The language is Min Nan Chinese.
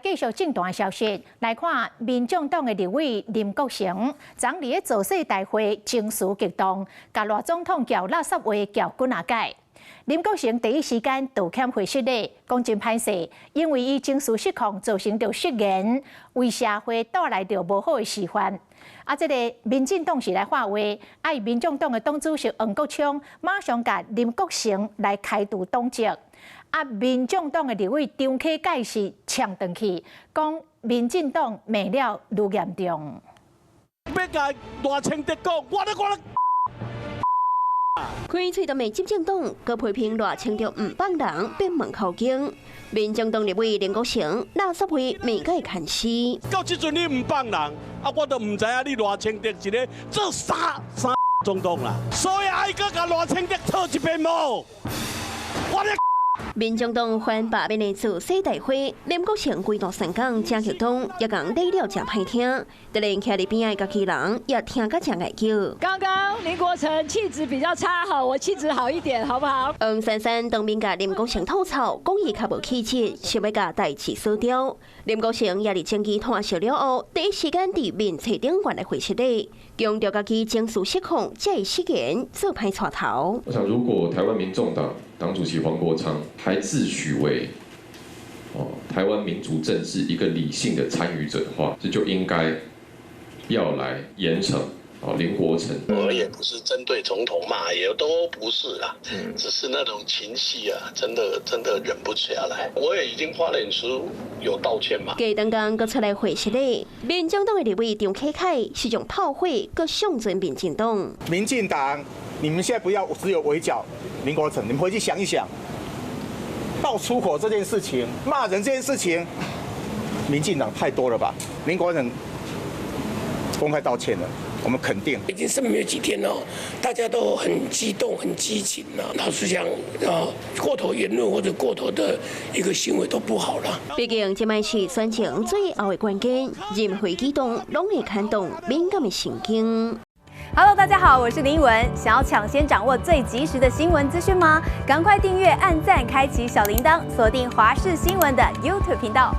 繼續政壇消息，來看民眾黨的立委林國成，昨佇咧造勢大會情緒激動，共賴總統叫垃圾話叫幾若擺。林國成第一時間道歉回失禮，講真歹勢，因為伊情緒失控造成著失言，為社會帶來著無好的示範。啊，這個民進黨是來發話，啊民眾黨的黨主席黃國昌馬上共林國成來開除黨籍。啊，民眾黨的立委張啟楷是嗆轉去，講民進黨罵了愈嚴重。欲共賴清德講，我咧我咧。開喙就罵執政黨，閣批評賴清德毋放人，變門口經。民進黨立委林國成垃圾話罵共牽絲。到這陣你毋放人，啊，我都毋知影你賴清德是咧做啥啥總統啦。所以愛閣共賴清德操一遍無？我咧。民眾黨反罷免的造勢大會，林國成規段宣講誠激動，也共理了誠歹聽，就連徛佇邊仔的家己人也聽甲誠礙叫。剛剛林國成氣質比較差，哈，我氣質好一點，好不好？黃珊珊當面共林國成吐槽，講伊較無氣質，想欲共代誌鎖掉。林國成也佇證據拖熟了後，第一時間佇面冊頂懸來回失禮，強調家己情緒失控，才會失言做歹帶頭。我想，如果台灣民眾黨黨主席黃國昌還自詡為台灣民主政治一個理性的參與者的話，這就應該要來嚴懲林國成。我也不是針對總統罵，也都不是啦，只是那種情緒啊，真的真的忍不下來。我也已經發臉書有道歉嘛。隔當天閣出來回失禮，民眾黨的立委張啟楷是用炮火閣上陣民進黨。民進黨，你們現在不要只有圍剿林國成，你們回去想一想，爆粗口這件事情，罵人這件事情，民進黨太多了吧？林國成公開道歉了。我們肯定已經剩沒有幾天了，大家都很激動、很激情了。老實講，啊，過頭言論或者過頭的一個行為都不好了。畢竟這擺是選情最後的關鍵，任何舉動攏會牽動敏感的神經。 Hello，大家好，我是林文。想要搶先掌握最及時的新聞資訊嗎？趕快訂閱、按讚、開啟小鈴鐺，鎖定華視新聞的 YouTube 頻道。